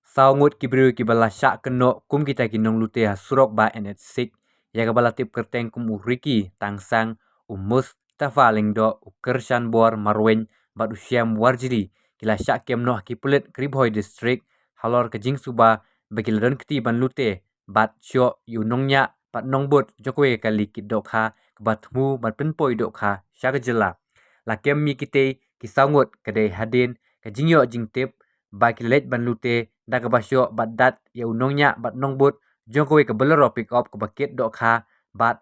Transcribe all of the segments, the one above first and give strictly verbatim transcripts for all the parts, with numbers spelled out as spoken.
Saw ngut ki briew kiba la shah kynnoh kum kita ki nonglute ha surok ba N H six, ïa kaba la tip kyrteng kum u Ricky Tangsang, u Mustafa Lyngdoh, u Kyrshanbor Marwein bad u Shem Warjri, ki la shah kem noh ha ki pulit ka Ri Bhoi District halor ka jingsuba ba ki la don kti ban lute bad shoh ïa u nongñiah bad nongbud jong kawei ka kali kit dohkha kaba thmu ban pynpoi dohkha sha ka jylla. La kem ïa kitei ki saw ngut ka dei hadien ka jingïoh jingtip ba ki la leit ban lute da kaba shoh bad dat ïa u nongñiah bad nongbud jong kawei ka Bolero pickup kaba kit dohkha bad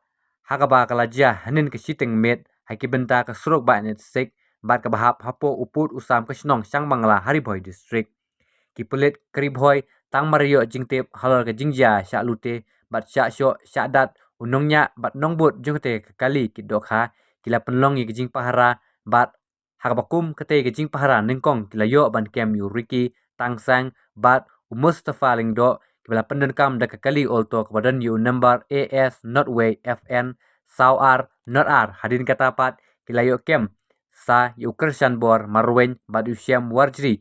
ha kaba ka la jia hynnin ka shiteng miet ha ki bynta ka surok ba N H six bad kaba hap hapoh u pud u sam ka shnong Shangbangla ha Ri Bhoi District. Ki pulit ka Ri Bhoi tang mar ïoh jingtip halor ka jingjia shah lute bad shah shoh shah dat u nongñiah bad nongbud jong kata ka kali kit dohkha, ki la pynlong ïa ka jingpahara bad ha kaba kum kata ka jingpahara nyngkong ki la ïoh ban kem ïa u Ricky Tangsang bad u Mustafa Lyngdoh, kiba la pyndonkam da ka kali Alto kaba don ïa u number A S not way F N saw ar not ar. Hadien kata pat ki la ïoh kem sa ïa u Kyrshanbor Marwein bad u Shem Warjri,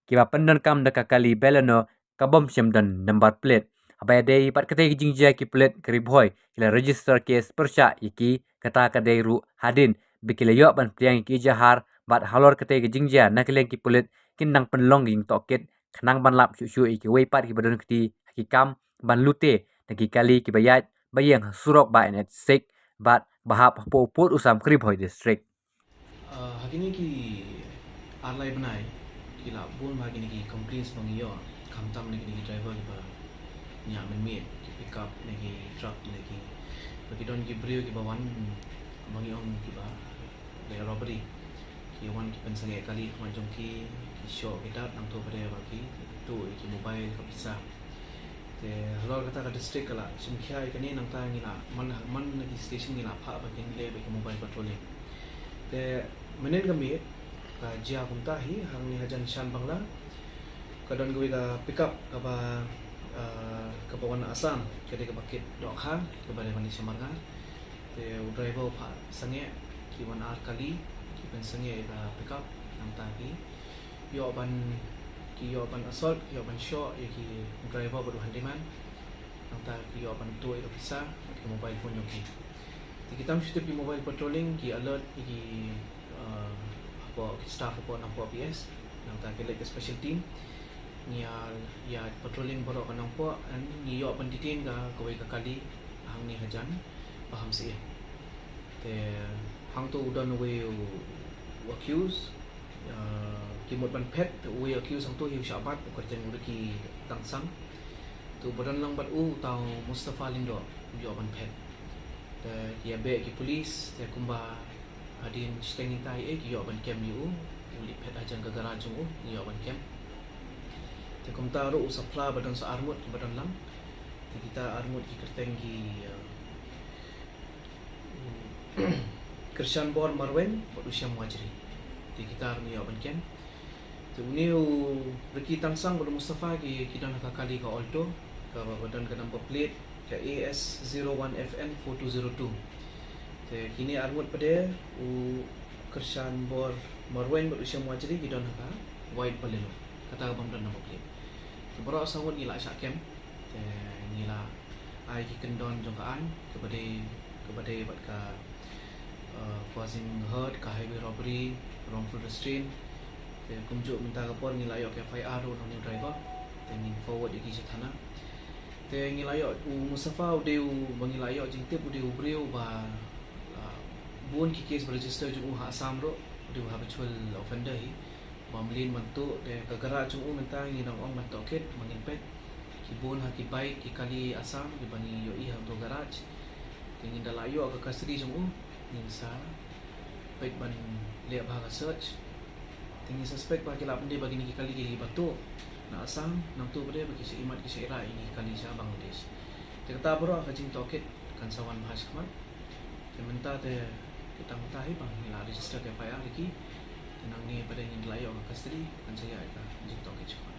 kiba pyndonkam da ka kali Baleno kabym shym don number plate. Haba ïadei bad kata ka jingjia, ki pulit ka Ri Bhoi ki la register case pyrshah ïa ki, kata ka dei ruh hadien ba ki la ïoh ban pdiang ïa ki ejahar bad halor kata ka jingjia na ka liang ki pulit kin nang pynlong ka jingtohkit khnang ban lap shuh shuh ïa kiwei pat kiba don kti ha ki kam ban lute na ki kali kiba ïaid ba ïeng ha surok ba N H six bad ba hap hapoh u pud u sam ka Ri Bhoi District. Ah, ha kine ki ar lai bnai ki la bun bha kine ki complaints ba ngi ïoh, khamtam na kine ki driver kiba ñiah mynmiet, ki pickup ne ki truck ne ki, ba ki don ki briew kiba wan ba ngi ong kiba leh robbery. Ki wan ki pynsangeh kali ha khmat jong ki, ki shoh ki dat, nangta pat de ba ki tuh ïa ki mobile ka pisa. Te halor kata ka district ka la shim khia ïa kane, nangta ngi la man, man na ki station ngi la phah ba kin leh bad ki mobile patrolling. Te mynhynnin ka miet ka jia kumta hi, hangne hajan Shanbangla ka don kawei ka pickup kaba, ah, kaba wan na Assam, ka dei kaba kit dohkha, kaba dei ban leit sha Marngar. Te u driver u phah sangeh, ki wan ar kali, ki pynsangeh ïa ka pickup, nangta ki ïoh ban, ki ïoh ban assault, ki ïoh ban shoh ïa ki driver bad u handyman. Nangta ki ïoh ban tuh ïa ka pisa bad ki mobile phone jong ki. Te ki tam shu tip ki mobile patrolling, ki alert ïa ki, uh, hapoh ki staff hapoh Nongpoh P S. Nangta ki leit ka special team, ngi ïa, ïa patrolling baroh ka Nongpoh, and ngi ïoh ban detain ka kawei ka kali hangne hajan Pahamsyiem. Te hangto u don uwei u accused, uh, ki mut ban phet, te uwei u accused hangto hi u shah bat, u kyrteng u Ricky Tangsang. Te uba don lang bad u, uta u Mustafa Lyngdoh, u ïoh ban phet. Te ki ïa beh ki police, te kumba hadien shiteng ïa kata hi, eh, ki ïoh ban kem ïa u, u leit phet hajan ka garage jong u, ngi ïoh ban kem. Te kumta ruh u sa phla ba don sa arngut kiba don lang. Te kita arngut ki kyrteng ki, uh, Kyrshanbor Marwein bad u Shem Wajri. Te kita ruh ngi ïoh ban kem. Te une u Ricky Tangsang bad u Mustafa ki, ki don ha ka kali ka Alto, kaba don ka number plate ka A S zero one F N four two zero two. Te kine arngut pat de, u Kyrshanbor Marwein bad u Shem Wajri ki don ha ka white Baleno, kata ka bym don number plate. Te baroh saw ngut ngi la shah kem. Te ngi la ai ki kyndon jong ka aiñ, kaba dei, kaba dei bad ka, uh, causing hurt, ka highway robbery, wrongful restraint. Te kumjuh mynta ka por ngi la ïoh ka F I R ruh na une u driver. Te ngin forward ïa ki sha thana. Te ngi la ïoh u Mustafa u dei uba ngi la ïoh jingtip, u dei u briew ba, uh, bun ki case ba register jong u ha Assam ruh, u dei u habitual offender hi. Ba mlien ban tuh, te ka garage jong u mynta ngi dang ong ban tohkit, ba ngin peit. Ki bun ha ki bike, ki kali Assam, kiba ngi ïohi hangto garage. Te ngin da la ïoh ka custody jong u, ngin sa peit ban leh bha ka search. Te ngi suspect ba ki la pyndei ba kine ki kali kiba tuh na Assam, nangta pat de ba ki sha imat ki sha ira ïa kine ki kali sha Bangladesh. Te kata baroh ka jingtohkit kan sa wan bha shakhmat. Te mynta te, te tang mynta hi ba ngi la register ka F I R ïa ki. Te nangne pat de ngin la ïoh ka custody, kan sa ïa ka jingtohkit shakhmat.